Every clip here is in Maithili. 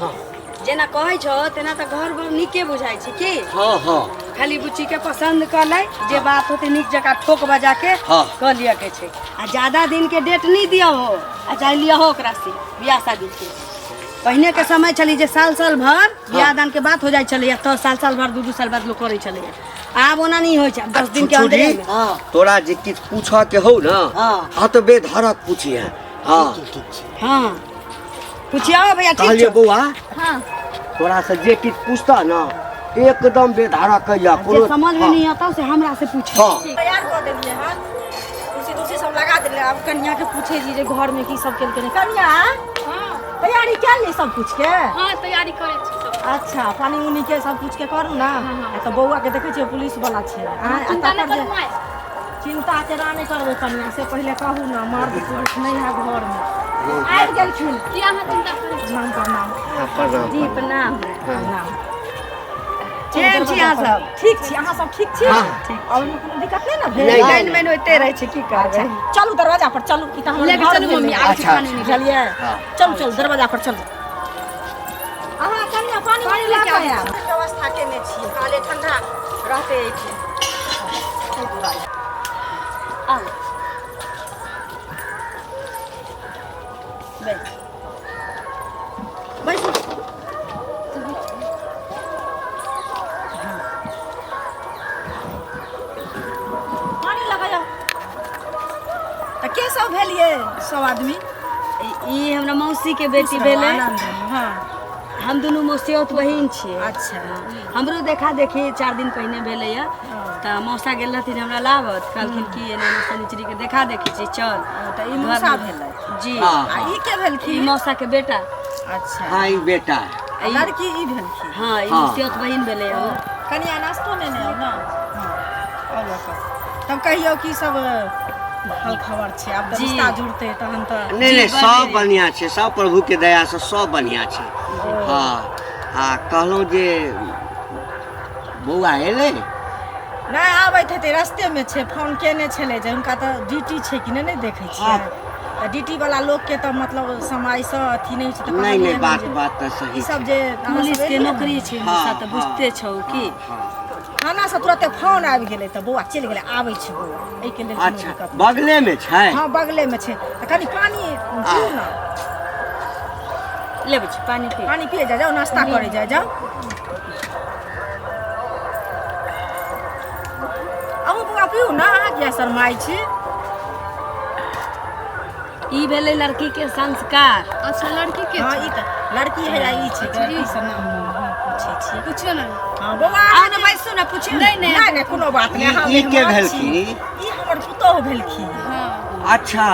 हाँ। जेना कहै छौ तेना तऽ घर बड़ नीके बुझाइ छै की। हाँ हाँ। खाली बुच्ची के पसंद कऽ लै, जे बात होतै नीक जकाँ ठोक बजा के हाँ। कऽ लिअ के छै। आ ज्यादा दिन के डेट नहीं दिअ हो, आ चाहे लिअ हो ओकरा से बियाह शादी के। पहिने के समय छलै जे साल साल भर बियाह दान के बात हो जाइ छलैया, तऽ साल साल भर 2-2 साल बाद लोक करै छलैया। आब ओना नहीं होइ छै, आब 10 दिन के छुछुरी, अंदरे में। हाँ। तोरा जे किछु पूछऽ के हौ ना, हाँ। हाँ तो बेधड़क पूछिहे। हाँ। ठीक ठीक छै। हाँ पूछिया भैया। ठीक कहलियै छौ? बौआ, हाँ। तोरा से जे किछु पूछता ना एकदम बेधड़क कहिया। जे कोनो समझ में हाँ, नहीं आता से हमरा से पूछ। हाँ। तैयार कऽ देलियै हन, कुर्सी तुर्सी सब लगा देलियै। आब कनिया के पूछै छी जे घर में की सब केलकै ने। कनिया, तैयारी कए ली सब कुछ के? हाँ, तैयारी करै छी सब। अच्छा, पानी उनी के सब कुछ के करू ना। हाँ। आ तऽ बौआ के देखै छियै, पुलिस वाला छै। आँय, आ चिंता नहि तकर जे करू माय। चिंता केना नहि करबै कनिया, से पहिले कहू ना। मर्द पुरुष नहि है घर में, आबि गेलखिन। की अहाँ चिंता करै छी? प्रणाम प्रणाम। हाँ, प्रणाम। जी प्रणाम। प्रणाम। केहन छी अहाँ सब? ठीक छी, अहाँ सब ठीक छी? हाँ। ठीक। और ओहिमे कोनो दिक्कत नहि ने भेल? नहि, लाइन में होइते रहै छै, की करबै। अच्छा, चलू दरवाजा पर चलू। ई तऽ हमर लेके घर चलू भेलै। मम्मी, आबै छी। अच्छा, पानी उनी। बुझलियै? हाँ। चलू चलू, दरवाजा पर चलू। अहाँ कनिया पानी पानी उनी लऽ लेके कऽ आबै। आयब। व्यवस्था केने छियै, कहलियै ठंडा रहतै एहिठाम, ताहि दुआरे। आउ बैस। बैसू। पानी लगाया। तऽ के सब भेलियै सब आदमी? ई हमरा मौसी के बेटी भेलै। आनंद। हाँ। हम दुनू मौसियौत बहिन छियै। अच्छा। हमरो देखा देखी 4 दिन पहिने भेलैया, तऽ मौसा गेल रहथिन हमरा लाबत, कहलखिन कि एना एना शनिचरी के देखा देखी छी, चल। तऽ ई मौसा भेलै? जी। हाँ। आ ई के ई भेलखिन? मौसा के बेटा। अच्छा। हाँ, ई बेटा है। आ लड़की ई भेलखिन? हाँ, ई हाँ। मौसियौत बहिन भेलै हमर। कनिया, नाश्तो नेने आउ ने। हाँ, आउ लऽ कऽ। तब कहियौ की सब हाल खबर छै? आब तऽ जी। रिश्ता जुड़तै तहन तऽ। नहि नहि, जी, सब बढ़िआँ। बढ़िआँ छै, सब प्रभु के दया से सब बढ़िआँ छै। हाँ, आ कहलहुँ जे बौआ एलै? नहि, आबैत हेतै, रस्तेमे छै। फोन केने छलै जे हुनका तऽ ड्यूटी छै कि नहि, नहि देखै छियै? तऽ ड्यूटी वाला लोकके तऽ मतलब समयसँ अथी नहि होइ छै, तऽ नहि कहलियै नहि, हन बात जे बात तऽ सही ई सब छै। जे अहाँ सब पुलिस के एलियै ने, नौकरी छै हाँ, मौसा, तऽ हाँ, बुझते छौ की। हाँ। थाना से तुरते फोन आबि गेलै तऽ बौआ चलि गेलै। आबै छै बौआ, एहिके लेल कोनो अच्छा। दिक्कत नहि। बगलेमे छै? हँ, बगलेमे छै। तऽ कनि पानि पिउ ने। लेबै छी, पानी पी। पानि पिए जाउ, जाउ नाश्ता करै जाउ, जाउ। अहूँ बौआ पिउ ने, अहाँ किया शरमाइ छी? ई भेलै लड़की के संस्कार। अच्छा, लड़की के? हँ, ई तऽ लड़की है आ ई छै। लड़की से नाम हम पूछै छियै। पुछियो ने। हँ बौआ। आउ ने, बैसू ने, पूछियो। नहि नहि। नहि नहि, कोनो बात नहि। अहाँ ई के मेहमान छी। भेलखिन? ई हमर पुतोहु भेलखिन। हाँ। अच्छा।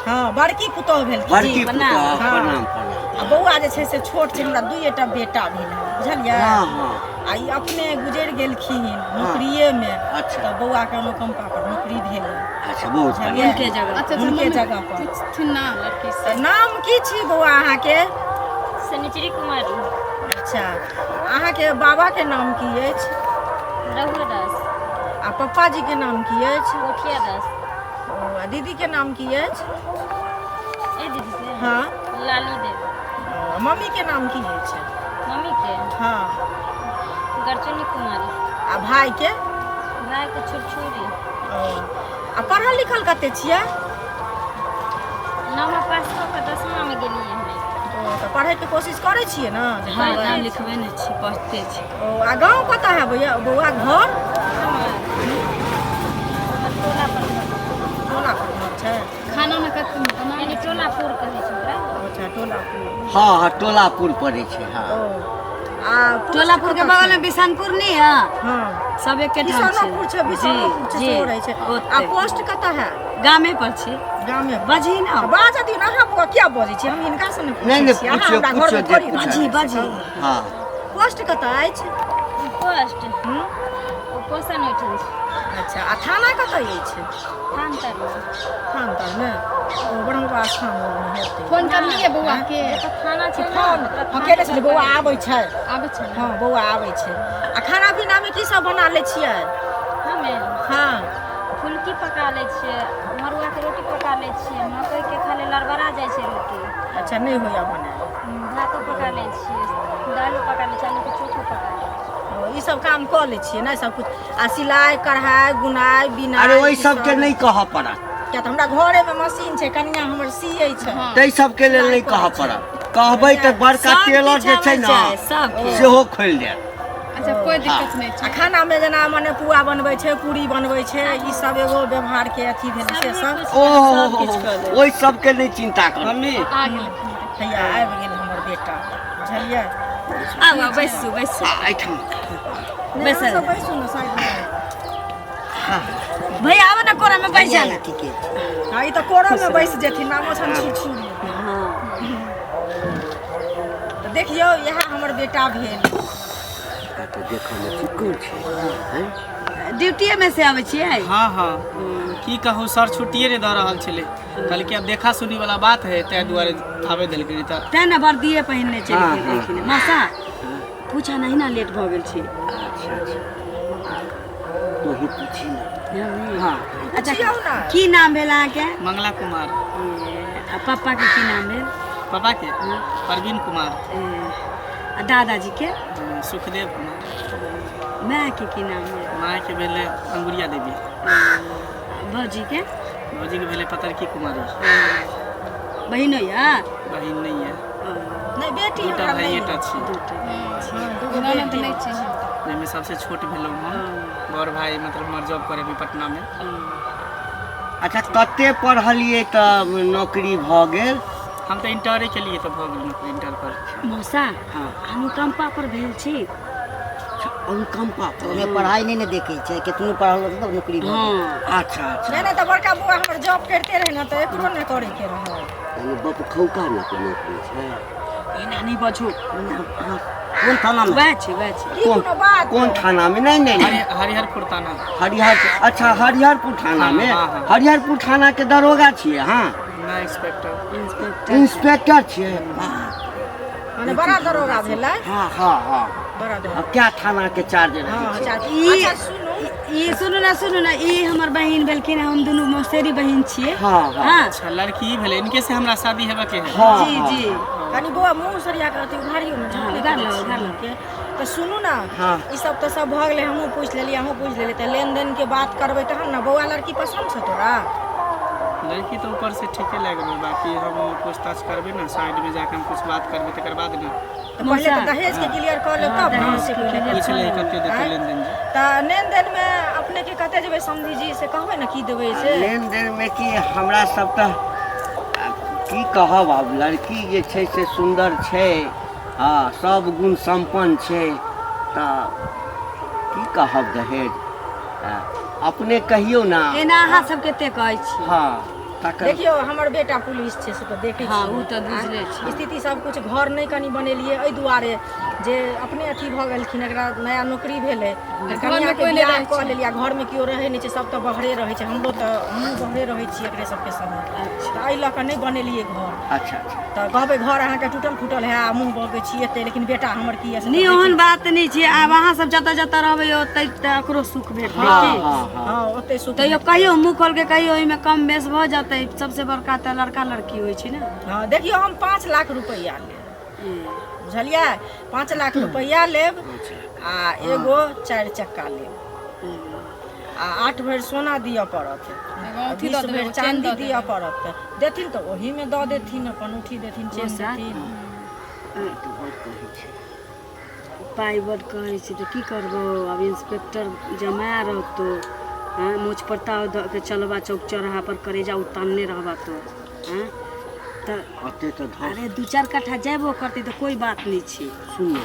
हँ, बड़की पुतोहु भेलखिन। बड़की प्रणाम। पुतोह। हाँ। प्रणाम प्रणाम। आ बौआ जे छै से छोट छै। हमरा दुइएटा बेटा भेल हन, बुझलियै? हाँ हाँ। आ ई अपने गुजरि गेलखिन नौकरिएमे। अच्छा। तऽ बौआके अनुकम्पा पर नौकरी भेल। अच्छा, बहुत बढ़िआँ। उनके जगह। अच्छा अच्छा। हुनके मम्मी जगह पर। पूछथिन ना लड़की से। तऽ नाम की छी बौआ अहाँके? शनिचरी कुमारी। अच्छा, अहाँके बाबाके नाम की अछि? रघुवर दास। आ पप्पाजी के नाम की अछि? कोठिया दास। ओ, आ दीदी के नाम की अछि? ए दीदी के? हाँ। लाली देवी। ओ, मम्मी के नाम की अछि? मम्मी के? हाँ। गरचुनी कुमारी। आ भाई के? भाई के छुरछुरी। ओ, आ पढ़ल लिखल कते छियै? नौमा पास कऽ कऽ 10मा मे गेलियै हन। ओ, तऽ पढ़ैके कोशिश करै छियै ने जे हाँ, पढ़बै? नाम लिखबे नहि छी, पढ़ते छी। ओ, आ गाँव कतऽ है भैया, बौआ घर? हमर टोला पर घर। टोला पर घर छै। खाना उना कथी बना? यानी टोलापुर कहै छै ओकरा। अच्छा, टोलापुर। हाँ हाँ, टोलापुर पड़ै छै, हाँ। ओ, आ पोस्ट टोलापुर के कतऽ बगल छै? में बिशनपुर नहीं है? हाँ। सब एके ठाम छै। किसानोपुर छै, बिशनोपुर छै। जी। सेहो रहै छै। आ ओते। पोस्ट कतऽ है? गामे पर छी। गामे पर। बजही ना। तऽ बाजऽ दियौ ने। अहाँ बौआ किया बजै छी? हम हिनका से ने नहि, पूछै नहि, छी। अहाँ पूछियौ, हमरा घरमे पूछियौ जे थोड़ी पूछै। बाजी बाजी। हाँ। पोस्ट कतऽ अछि? पोस्ट? हूँ। ओ पोषण ओहिठाम छै। अच्छा, आ थाना कतऽ अछि? थान तरमे। थान तरमे। ओ ब्रह्मबाबा स्थान लगमे हेतै। फोन करलियै बौआ के? जतऽ थाना छै ने। फोन हम केने छलियै, बौआ आबै छै। आबै छै ने? हँ, बौआ आबै छै। आ खाना पीनामे की सब बना लै छियै? हमे? हँ। फुलकी पका लै छियै, मड़ुआके रोटी पका लै छियै, मकइके खाली लड़बड़ा जाइ छै रोटी। अच्छा, नहि होइए बनायल? भातो पका लै छियै। लै छियै, आलूके चोखो पका लै छियै। ओ, ई सब काम कऽ लै छियै ने सब कुछ आ सिलाइ कढ़ाइ बुनाइ बिनाइ अरे ओहि ई सबके सब। नहि कहऽ पड़त किया तऽ हमरा घरेमे मशीन छै कनिया हमर सियै छै ताहि सबके लेल नहि कहऽ पड़त कहबै तऽ बड़का सब टेलर किछु जे छै आबै ने छै, सब किछु। सेहो खोलि देत अच्छा कोइ दिक्कत नहि आ छै खानामे जेना मने पुआ बनबै छै पूरी बनबै छै ई सब एगो व्यवहारके अथी भेलै से सब ओहो सब किछु कऽ लेब। ओहि सबके नहि चिन्ता करू मम्मी आ गेलखिन हैया आबि गेल हमर बेटा बुझलियै आउ आउ बैसू बैसू आ, एहिठाम नहि, बैसल। अहाँ सब बैसू ने साइडमे भैया आबो ने कोरा में बैस जा ना ठीके हँ ई तऽ कोरोमे बैस जेथिन नामो छनि छुछुरी हाँ तऽ देखियौ इएह हमर बेटा भेल तऽ देखऽमे चिक्कन छै हैं? ड्यूटीए में से आबै छियै हाँ हाँ की कहू सर छुट्टिए नहि दऽ रहल छलै कहलकै आब देखा सुनी वाला बात है ताहि दुआरे आबे देलकै नहि तऽ तें ने वर्दिए पहिनने चलि हाँ, गेलखिन मौसा पूछा नहीं ना लेट भऽ गेल छै अच्छा अच्छा तोही पूछी ना हाँ अच्छा पुछियौ ने। की नाम भेल अहाँके मंगला कुमार आ पप्पा के की नाम भेल पापा के प्रवीण कुमार ए, आ दादाजी के सुखदेव कुमार माय के की नाम भेल माय के भेलै अंगुरिया देवी भौजी के भौजी के भेलै पतरकी कुमारी बहिनो या बहिन नहि यऽ नहि बेटी दूटा हमरा नहि भाइएटा छी हँ, दूगो ननद बेटी नहि छै जाहिमे सबसे छोट भेलहुँ हम बड़ भाई मतलब हमर जॉब करे अभी पटनामे अच्छा कते पढ़लियै तऽ नौकरी भऽ गेल हम तऽ इंटरे केलियै तऽ भऽ गेल नौकरी इंटर पर मौसा हाँ। अनुकम्पा पर भेल छी अनुकम्पा पर ओहिमे पढ़ाइ नहि ने देखै छै केतनो पढ़ल रहतै तब नौकरी भऽ जेतै। हाँ अच्छा अच्छा नहि नहि तऽ बड़का बौआ हमर जॉब करिते रहै ने तऽ एकरो नहि करैके रहै यानी बप खौका ने के नौकरी छै एना नहीं बजू कोन थानामे वएह छै वएह छै की कोनो बात कोन थाना में नहीं नहीं नहीं हरिहरपुर थाना हरिहर अच्छा हरिहरपुर थाना में हाँ, हाँ। हरिहरपुर थाना के दरोगा छियै हाँ ना इंस्पेक्टर इंस्पेक्टर इंस्पेक्टर छियै मने बड़ा दरोगा भेलै हाँ हाँ हाँ बड़ा दरोगा अब क्या थाना के चार्ज रहै हँ छै चाची ई- अच्छा सुनू ई सुनू ना सुनू ना ई हमर बहिन भेलखिन हम दुनू मौसेरी बहिन छियै हाँ हाँ हाँ अच्छा लड़की भेलै इनके से हमरा शादी हेबे के है हाँ जी हाँ। जी कनि बौआ मुँह सरिया कऽ अथी उघारियौ ने हाँ, झपने उघार करै लो, छी उघार लो। के। तऽ सुनू ने हाँ। ई सब तऽ सब भऽ गेलै हमहूँ पूछि लेलियै अहूँ पूछि लेलियै तऽ लेनदेन के बात करबै तहन ने बौआ लड़की पसन्द छौ तोरा लड़की तऽ ऊपर से ठीके लागि रहल बाकी हम पूछताछ करबै ने साइड में जाके हम कुछ बात करबै तकर बाद ने तऽ पहिले तऽ दहेज के क्लियर कऽ लेब तब ने से पहिले पूछ ले कते देतै लेनदेन जे तऽ लेनदेन मे अपने के कते जेबै समधी जी से कहबै ने की देबै से लेन देन में कि हमरा सब तऽ की कहब आब लड़की जे छै से सुन्दर छै हँ सब गुण सम्पन्न छै तऽ की कहब दहेज अपने कहियौ ने एना अहाँ सब कते कहै छी हँ तकर देखियौ हमर बेटा पुलिस छै से तऽ देखै हाँ, छियै। उ तऽ बुझले छियै। स्थिति सब कुछ घर नहि कनि बनेलियै एहि दुआरे जे अपने अथी भऽ गेलखिन एकरा नया नौकरी भेलै तऽ घरमे कनियाके कोइ नहि बियाह रहै कऽ छै। लेलियै आ घरमे केओ रहै नहि छै सब तऽ बाहरे रहै छै हमरो तऽ हमहूँ बाहरे रहै छियै एकरे सबके संगे तऽ एहि लऽ कऽ नहि बनेलियै घर अच्छा अच्छा तऽ कहबै घर अहाँके टूटल फूटल है आ मुँह बगै छी एते लेकिन बेटा हमर की यऽ से तऽ नहि देखै ओहन बात नहि छै आब अहाँ सब जतऽ जतऽ रहबै ओतऽ तऽ ओकरो सुख भेटतै हँ की हँ हँ हँ ओते सुख तैयो कहियो मुँह खोल के कहियो ओहिमे कम बेस भऽ जेतै सबसे बड़का तऽ लड़का लड़की होइ छै ने हँ देखियौ हम 5 लाख रुपैआ लेब बुझलियै 5 लाख रुपैआ लेब आ एगो 4 चक्का लेब आ 8 भरि सोना दिअ पड़त एगो औँठी 20 दऽ देबै, भरि एगो चेन चाँदी दऽ दिअ देबै। पड़त देथिन तऽ ओहीमे दऽ देथिन अपन औँठी देथिन चेन मौसा। देथिन पाइ बड कहै छै तऽ की करबो आब इंस्पेक्टर जमाए रहतो हँ मोछ पर ताव दऽ के चलबा चौक चौराहा पर करेजा उतानने रहबा तो हँ तऽ अते तऽ धस अरे 2-4 कट्ठा जेबो करतै तऽ कोइ बात नहि छै सुन ने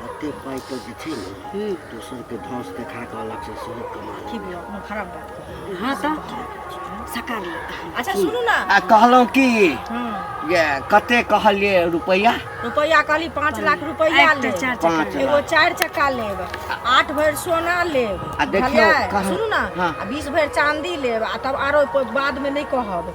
अते पाइ तऽ जे छै ने हूँ दोसरके धस देखा कऽ अलगसँ सेहो कमा की बौआ कोनो खराब बात कहलहुँ? हँ तऽ सकार ले अच्छा सुनू ने आ कहलहुँ की हँ जे कते कहलियै रुपैआ रुपैआ कहली 5 लाख रुपैआ एकटा लेब 4 चक्का पाँच एगो 4 चक्का लेब 8 भरि सोना लेब आ देखियौ, बुझलियै? कहल- सुनू ने हाँ। आ 20 भरि चांदी लेब आ तब आरो बाद में नहि कहब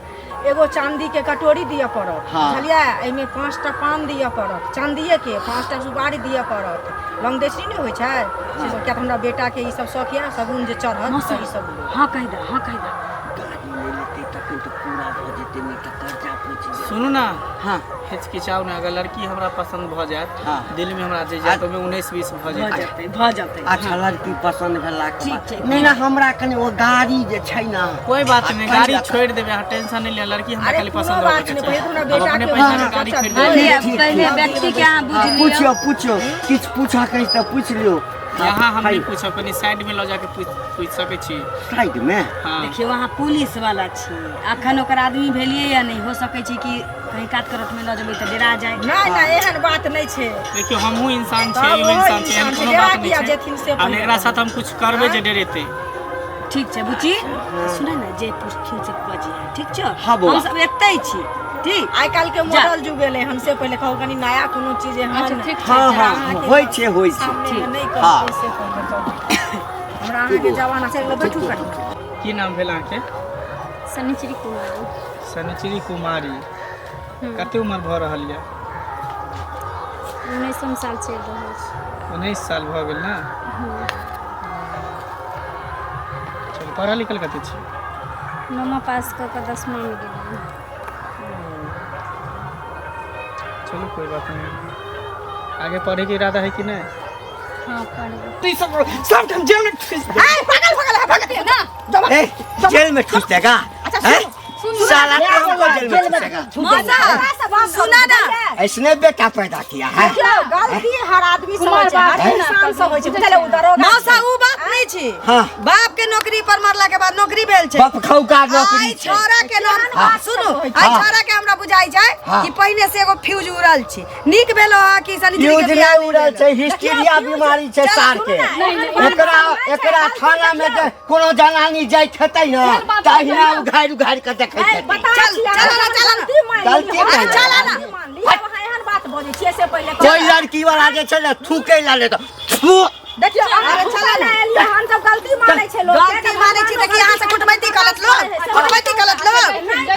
एगो चांदी के कटोरी दिअ पड़त हाँ। बुझलियै एहिमे 5टा पान दिअ पड़त चांदीए के 5टा सुपारी दिअ पड़त लंगदेशी नहि होइ छै से सब किया तऽ हमरा बेटा के ई सब शौक यऽ सगुन जे चढ़त तऽ ई सब लेब हँ कहि दे हँ कहि दे गाड़ी नहि लेतै तखन तऽ पूरा भऽ जेतै, नहि तऽ कर्जा पचि जेतै। सुनू ना। हाँ। हिचकिचाउ ने, अगर लड़की हमरा पसंद भऽ जायत, हाँ। दिल में हमरा जे जायत, ओहिमे 19-20 भऽ भऽ जेतै। जेतै, भऽ जेतै। अच्छा, लड़की पसंद भेलाके ठीक बाद छै। नहि ने, हमरा कनि ओ गाड़ी जे छै ने। कोई बात नहीं, आ, गाड़ी पैसा- छोड़ देबै, अहाँ टेंशन नहीं लिअ, लड़की हमरा अरे खाली कोनो पसंद बात होबे के नहि, चाही। पहिले तऽ हमरा हम बेटा अपने के पैसा हाँ, के गाड़ी खरीद हाँ, लेबै। पहिले ठीक, पहिले ठीक। व्यक्ति के अहाँ बुझि लिअ। पूछियो, पूछियो, किछु पूछऽ के तऽ पूछि लियौ। यहाँ हम नहीं पूछब, कनी साइड में लऽ जाके पूछ पूछ सकै छी? साइड में। हाँ। देखियौ, अहाँ पुलिस वाला छी, अखन ओकर आदमी भेलियै या नहि, हो सकै छै कि कहीं कात करत में लऽ जेबै तऽ डेरा जाय। नहि नहि, एहन बात नहि छै। देखियौ, हमहूँ इंसान तब छियै, इहो ओहो इंसान छै, एहन इंसान छै, कोनो डेरा बात किया नहि जेथिन से छै। आब पहिले एकरा साथ हम कुछ करबै जे डरेतै? ठीक छै बुच्ची, सुन ने, जे पुछथिन से बजिहे, ठीक छौ? हाँ बौआ। हम सब एतै छी, ठीक? आइ काल्हि के मॉडल जुग एलै हन, से पहिले कहू, कनी नया कोनो चीज एहन। अच्छा, ठीक छै। हाँ हाँ, होइ छै, होइ छै। सामने मे नहि हाँ। कहबै से पहिले कहू। हमरा अहाँके जमाना छै। बैठू कनी। की नाम भेल अहाँके? शनिचरी कुमारी। शनिचरी कुमारी। कते उम्र भऽ रहल यऽ? 19 साल चलि रहल छै। 19 साल भऽ गेल ने? चलू, पढ़ल लिखल कते छी? नौमा पास कऽ कऽ 10मामे गेलियै। चलू, कोई बात नहीं। आगे पढ़े के इरादा है कि नहीं? हँ, पढ़बै। सब टाइम जेल में ठुस दे। ए, पागल भगल है, भगल ना जमा। ए, जेल में ठुस देगा हैं? साला तुमको जेल में ठुसेगा। मौसा, सुना ना। ऐसने बेटा पैदा किया है। देखियौ, गलती हर आदमी से होइ छै, हर इंसान से होइ छै, बुझलियै? ओ दरोगा मौसा, उ बात नहि छै। हाँ। बाप के नौकरी पर मरला के बाद नौकरी भेल छै। बाप खौका नौकरी आई छै। छौड़ा के नाम सुनू, आई हाँ। छौड़ा के हमरा बुझाई छै हाँ। कि पहिने से एगो फ्यूज उड़ल छै। नीक भेलो हा कि शनिचरी फ्यूज के बियाह नहि उड़ल छै, हिस्टीरिया बीमारी छै सार के। एकरा एकरा थाना में जे कोनो जनानी जाइत हेतै ने, तहिना उघारि उघारि के देखैत हेतै। चल, चल ना, चल ना। गलती मान चल ना। मान ली, अहाँ एहन बात बजै छियै से पहिले कहू। कोई लड़की वाला जे छै ने, थूकै ला ले तऽ थू। देखियौ, अहाँ चल ना। एलियै, हम सब गलती मानै छै लोक। गलती मानै छी तऽ कि अहाँ से कुटमैती करत लोग? कुटमैती करत लोग?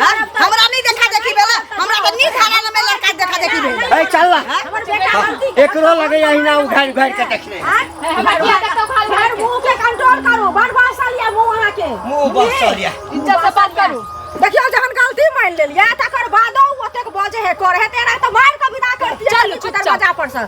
हाँ? हमरा नहि देखा देखी भेल, हमरा तऽ नीक हाल में लड़का के देखा देखी भेल। ए, चल ना। हमर बेटा गलती एकरो लगे अहिना उघारि उघारि के देखने। भर मुंह के कंट्रोल करू, बड़ बसल या मुंह अहाँके। मुंह बसल या। इज्जत से बात करू। देखियौ, जहन गलती मान लेलियै तकर बादो ओतेक बजे है करे है, तेरा तऽ मारि कऽ विदा कर दियै चलू, चुपचाप। दरवाजा पर से।